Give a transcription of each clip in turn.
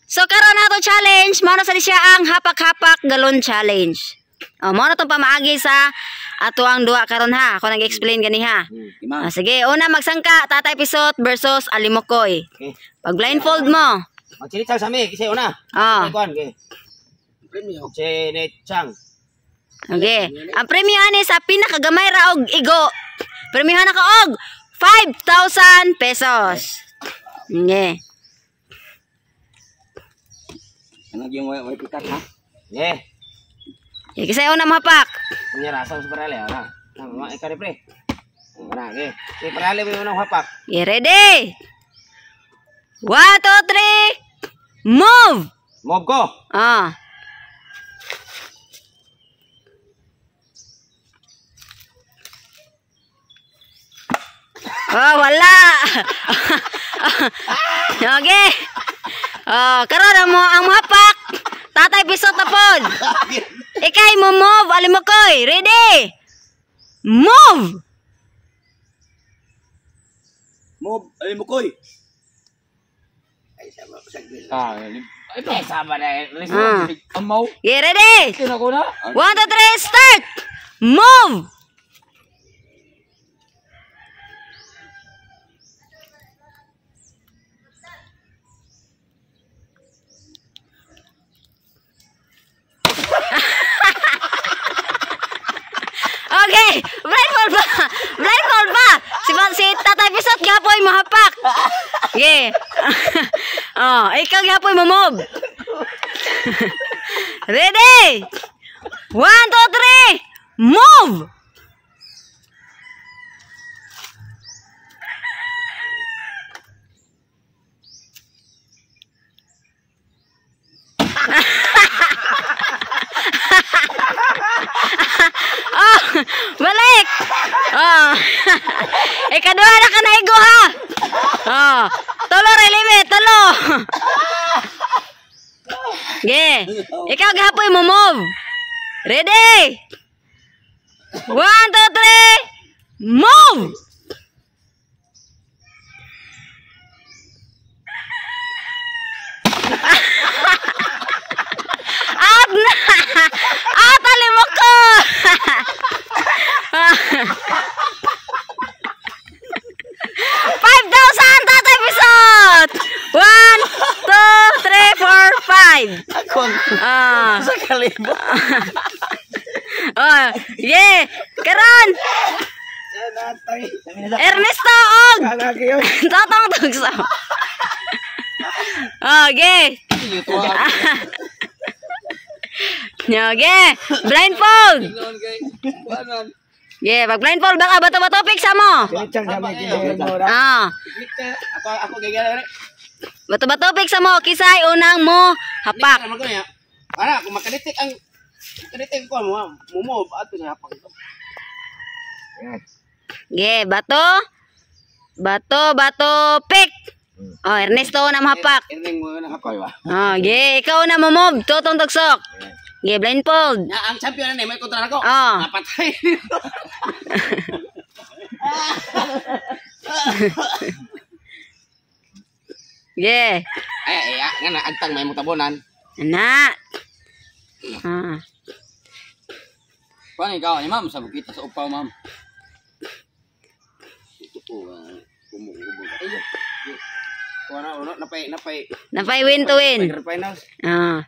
So karon ato challenge, mao na sa siya ang hapak-hapak galon challenge. Oh, mao na tong pamaagi sa ato ang duwa karon ha. Ako nag-explain gani ha. Ah, sige, una magsangka Tatay Pisot versus Alimokoy. Okay. Pag blindfold mo. Magsinitsang sa mi, kasi una. Ah. Kuan, okay. Premio. Sinitsang. Okay. Ang premyo ani sa pinakagamay ra og igo. Premyohan na ka og 5,000 pesos. Okay. Ano yung way pikat ha? Yeah. Okay, kasi una mahapak. Punya rasa sa parale, ana. Nah, ikaw pre. Ana, okay. Si parale mo unang hapak. Okay, ready? 1, 2, 3, move! Move ko. Ah. Oh, wala. Okay. Oh, karon ang mo ang mahapak. Tatay Pisot na pod. Ikay mo move, Alimokoy. Ready? Move. Move, Alimokoy. Ay, sama Ah, ay, sama na. Ah. Amaw. Okay, ready? Kina ko na. 1, 2, 3, start. Move. Okay, blindfold ba? Blindfold ba? Si Tatay Pisot gapoy mahapak. Okay. Oh, ikaw gapoy mo move. Ready? 1, 2, 3, move! Oh, balik! Oh. Ikaduha na ka naigo ha. Oh, tulo rin limit, tulo. Okay. Ikaw gapoy mo move. Ready? 1, 2, 3, move! Out na! Out, Alimokoy! 5,000, Tatay Pisot! 1, 2, 3, 4, 5. Ako. Ah. Sa kalibo. Oh, yeah. Karon, Ernesto og Totong Tugso. Okay. Okay. Blindfold. Yeah, pag blindfold baka bato-bato pick sa mo. Ah. Ako ako gagala. Bato-bato pick sa mo kisay unang mo hapak. Para kung makaditik ang makaditik ko mo move ato sa hapak ito. Yeah, bato. Bato, bato, pick. Oh, Ernesto na mahapak. Erning mo na hapak ba? Oh, yeah, ikaw na mo move, Totong Tugsok. Yeah, blindfold. Na ang champion na may kontra nako. Oh. Napatay. Yeah. Ay, ay, nga na agtang may mutabonan. Ana. Ah. Kuan ikaw ni ma'am sa bukita sa upaw ma'am. Ito po kumukubo. Ayo. Kuan na uno napay napay. Napay win to win. Finals. Ah.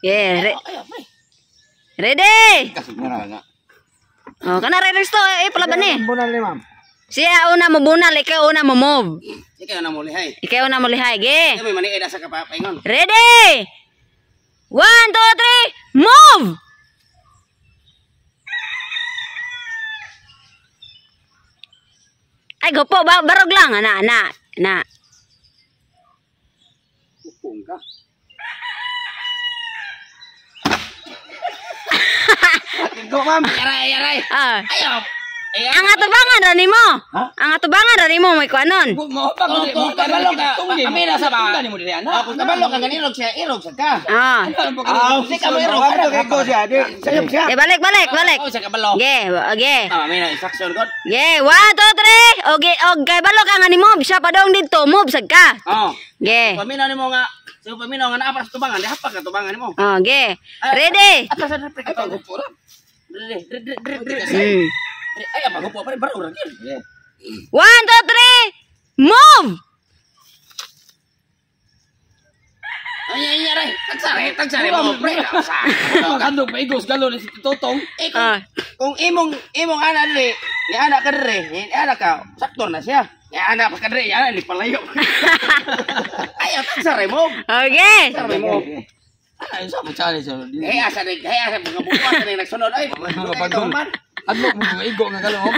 Yeah, ready? Kasi nga. Oh, kana Ernesto eh palaban eh. Bunal ni ma'am. Siya una mo bunal, ikaw una mo move. Ikaw na mo lihay. Ikaw una mo lihay, ge. Ikaw may maniid sa kapapaingon. Ready? 1, 2, 3, move! Ay, gopo, barog lang. Ana, ana, ana. Upong ka. Go, ma'am. Aray, aray. Ah. Ayaw. Ang atubangan ra nimo. Ha? Ang atubangan ra nimo may kuanon. Mo pa Oh, ko kung kabalo ka, amina sa ba? Tunggan mo diri ana. Ah, kung kabalo ka ganirog siya, irog sa ka. Ah. Ah, Kasi ka mo irog. Ano kay ko siya? Di sayop siya. Eh, balik, balik, balik. Oh, sa kabalo. Ge, okay. Ah, amina instruction god. Ge, 1 2 3. Okay, og kay balo ka nga ni move siya padong didto, move sad ka. Oh. Ge. Paminaw nimo nga, so paminaw nga naa para sa tubangan, di hapak ka tubangan nimo. Oh, ge. Ready? Ato sa pre ka to. Dre dre dre dre dre. Ay, apa gupo pre baro ra gyud. 1 2 3. Move. Ay ay ay, tagsare, tagsare mo pre. Kandog paigos galon si Totong. Eh, Ah. kung imong imong ana diri, ni ana ka diri, ni ana ka, sakto na siya. Ni ana pa ka diri, ana ni palayo. Ay, tagsare mo. Okay. Tagsare mo. Ano sa mo challenge? Eh, asa ni, eh, asa mga bukas ni nagsunod ay. Mga bagol. Adlok mo maigo nga galon.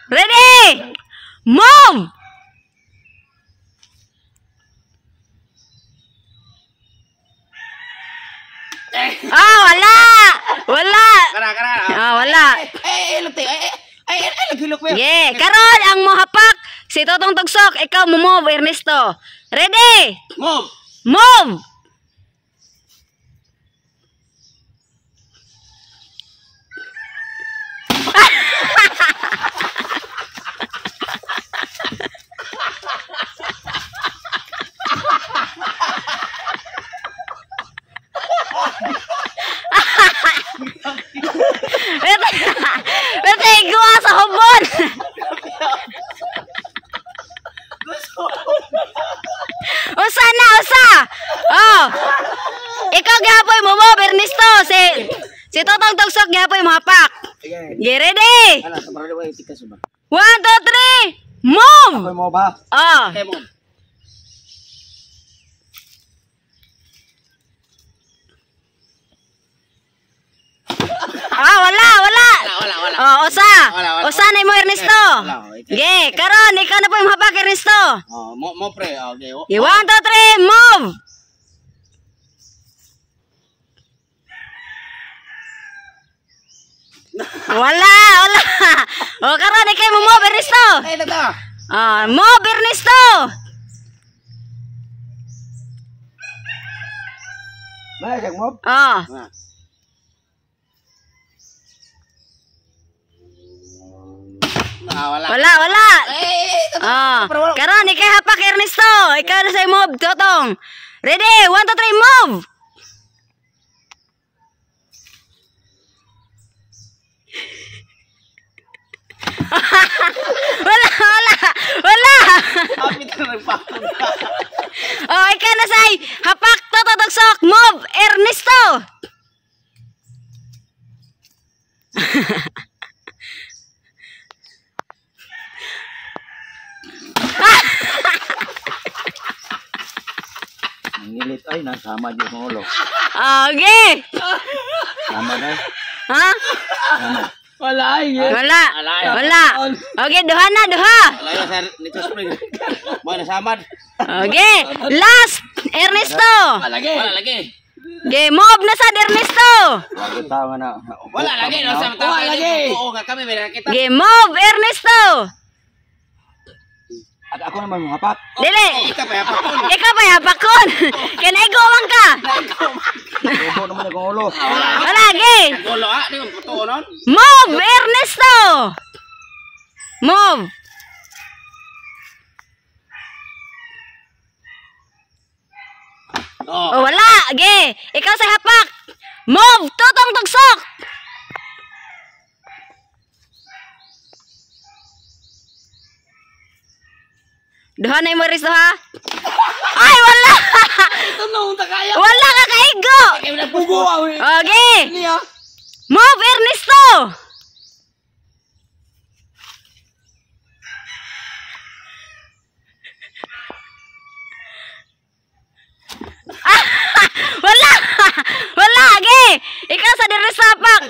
Ready? Move. Ah, wala. Wala. Kara kara. Ah, wala. Eh, eh, luti. Eh, eh, ay, ay, naghilok mo. Yeah, karon ang mohapak si Totong Tugsok, ikaw mo move Ernesto. Ready? Move. Move. Pero iguwa sa hubon. Usa na, usa. Oh. Ikaw gihapoy mo mo, Ernesto. Si Totong Tugsok gihapoy mo hapak. Get ready? Ala, sa barado ay tikas ba? 1, 2, 3, move! Ako'y mo ba? Oh. Okay, move. Ah, wala, wala. Wala, wala. Oh, usa. Wala, wala. Usa na mo, Ernesto. Wala, okay. Ge, karon ikaw na po yung hapak, Ernesto. Oh, mo mo pre. Okay. 1, 2, 3, move! Wala, wala. O, karon ikaw mo move, Ernesto. Ay, tata. Ah, move, Ernesto. Mana siyang mob? Oh. Ah, wala. Wala, wala. Eh, tata. Ah, karon ikaw hapak, Ernesto. Ikaw na sa move, Totong. Ready? 1, 2, 3, move! Wala, wala, wala. Kapit na nagpakon. Oh, ikaw na say hapak, Toto Tugsok, move, Ernesto. Nangilit ay nasama di mo ulo. Okay. Sama na. Ha? Wala ay. Wala. Wala. Okay, duha na, duha. Wala yun, sir. Nito spring. Mo nasamad. Okay. Last, Ernesto. Wala lagi. Wala lagi. Okay, move na sad, Ernesto. Wala tao na. Wala lagi. No, sa Wala lagi. Oo, nga kami may nakita. Okay, move, Ernesto. At ako naman mga hapak. Dili. Ikaw pa yapakon. Ikaw pa yapakon. Kaya naigawang ka. Tubo naman akong ulo. Wala, okay. Gulo ah, di mo totoo nun. Move, Ernesto. Move. Oh. Oh, wala. Okay. Ikaw sa hapak. Move, Totong Tugsok. Duha na yung Ernesto, ha? Ay, wala! Wala ka kaigo! Pugo ah. Okay. Niya. Move, Ernesto! Ah, wala! Wala! Okay! Ikaw sa Ernesto hapak.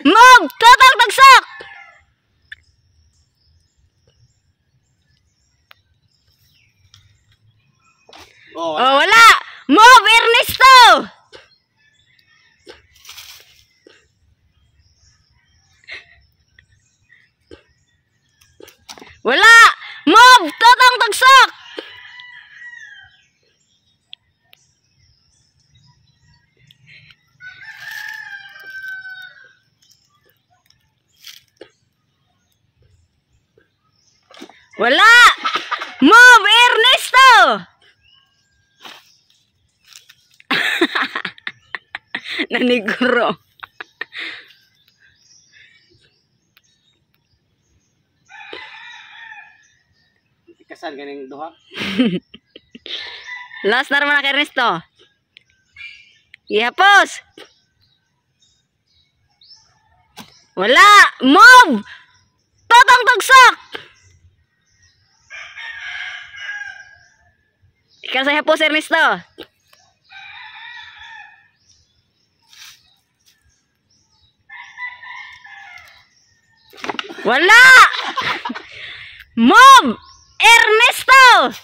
Move! Totong Tugsok! Oh, Oh, wala! Move, Ernesto! Tugsak! Wala! Move, Ernesto! Naniguro. Kasal ganing duha. Last na naman na kay Ernesto. Gihapos. Wala! Move! Totong Tugsak! Ikaw sa hapos, Ernesto. Wala! Move! Ernesto!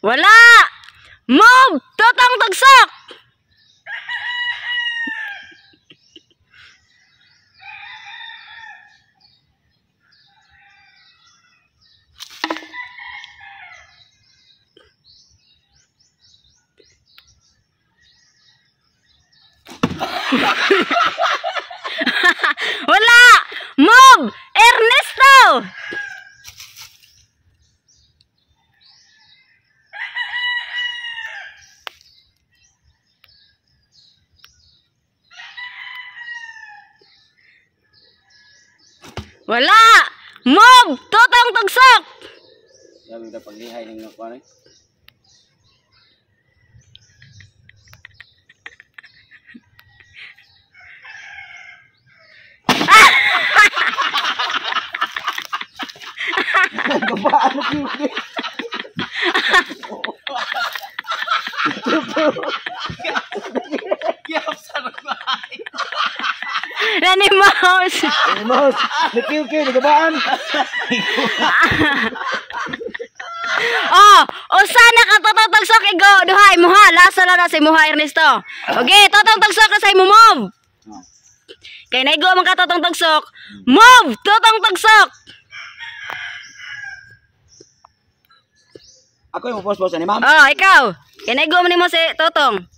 Wala! Move! Totong Tugsak! Wala! Move! Ernesto! Wala! Move! Totong Tugsak! Sabi na paglihay ning kuan eh. Nani mouse. Mouse. Nakiw-kiw, nagabaan. Oh, usa na ka Totong Tugsak igo duha imuha. Lasa lang na sa imuha, Ernesto. Okay, Totong Tugsak na sa imo, move. Kay naigo man ka Totong Tugsak. Move, Totong Tugsak. Ako yung post-post ani, ma'am. Oh, ikaw. Kay naigo man nimo si Totong.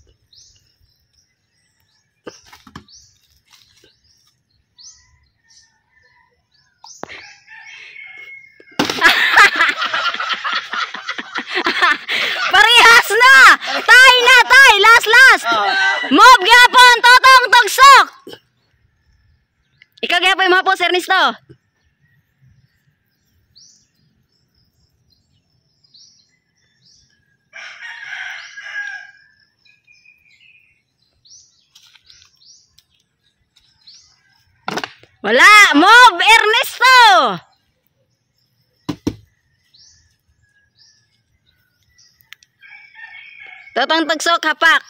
Parehas na! Tay na, tay! Last, last! Move gyapon, Totong Tugsak! Ikaw gyapon yung hapos, Ernesto. Wala! Move, Ernesto! Totong Tugsak, hapak.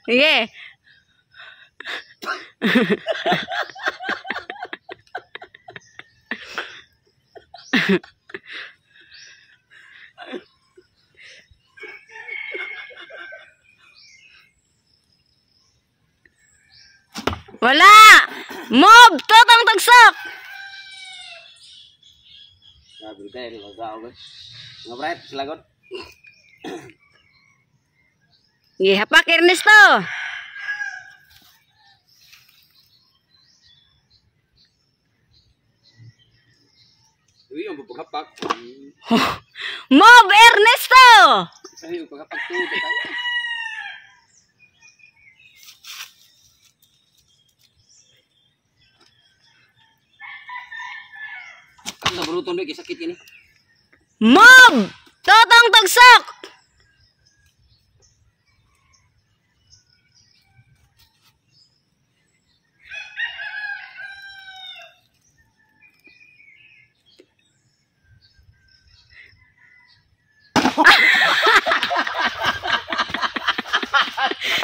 Sige. Wala! Move! Totong Tugsak! Grabe tayo, magkao guys. Mga bright, silagon. Gihapak, Ernesto! Uy, ang paghapak. Move, Ernesto! Sahi, ang paghapak to. Ang naburuton doy, sakit ini. Move! Totong Tugsak!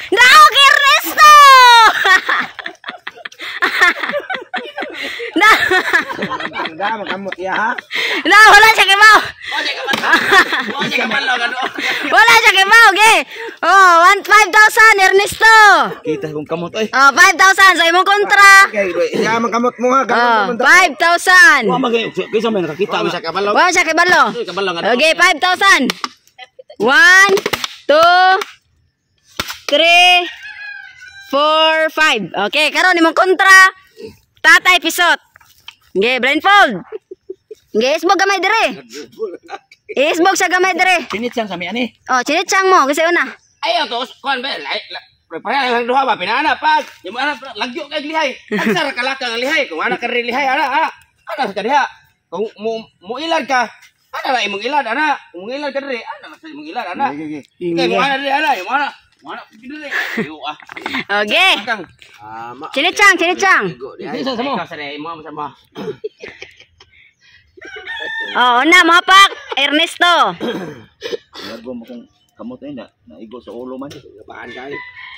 Daog, Ernesto! Ang kamot iya ha. Na, wala siya kibaw. Wala siya kibaw, ge. Oh, 5,000 Ernesto. Kita kong kamot ay. Oh, 5,000 sa imong kontra. Okay, iya man kamot mo ha. Oh, 5,000. Wa man kaysa may nakakita. Wa siya kabalo. Wala siya kibalo. Okay, 5,000. 1, 2, 3, 4, 5. Okay, karon imong kontra. Tatay Pisot. Okay, blindfold. Okay, isbog gamay dire. Isbog sa gamay dire. Pinitsang sa mi ani. Oh, chinitsang mo kasi una. Ayaw to, kuan ba? Prepare lang duha ba pinaana pag yung ana lagyo kay lihay. Asa ra kalaka ang lihay kung ana ka rin lihay ana ana. Ana sa diha. Kung mo ilad ka, ana ra imong ilad ana. Kung ilad ka diri, ana ra sa imong ilad ana. Kay mo ana diri ana, mo ana. Mo ana diri. Yo ah. Okay. Chinitsang, chinitsang. Isa sa mo. Ikaw sa imo sa mo. Oh, una mapak Ernesto. Lago mo kong kamot ay na naigo sa ulo man. Baan kay.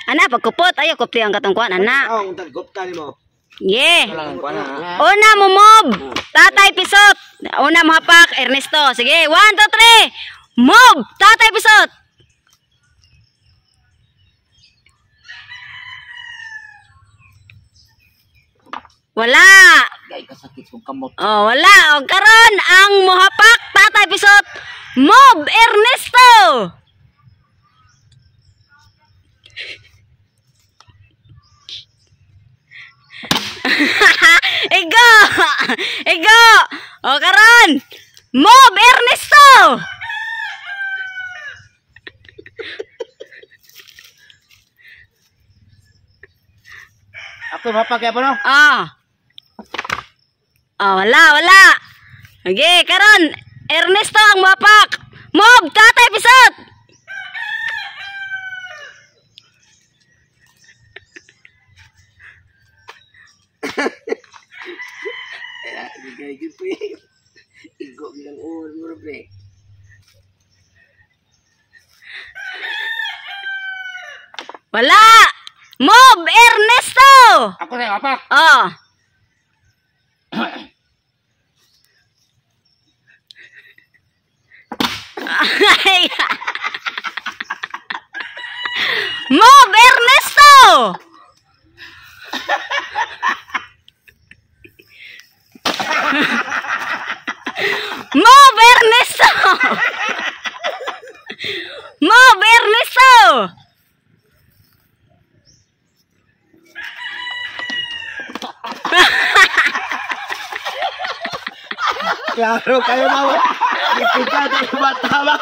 Ana pagkupot ayo kupti ang katong kuan ana. Oh, untag gupta nimo. Yeah. Una mo move. Tatay Pisot. Una mapak Ernesto. Sige, 1 2 3. Move. Tatay Pisot. Wala. Kay kasakit kong kamot. Oh, wala. O karon ang mohapak Tatay Pisot. Move Ernesto. Igo! Igo! O karon! Move Ernesto! Ako mapak kay pa no? Ah. Oh, wala, wala. Okay, karon Ernesto ang mapak. Move Tatay Pisot! Igo bilang ulo pre. Wala! Move Ernesto! Ako sa mapak. Oh. Move Ernesto! Move Ernesto! Move Ernesto! Klaro kayo mao. Ipita tayo bata ba.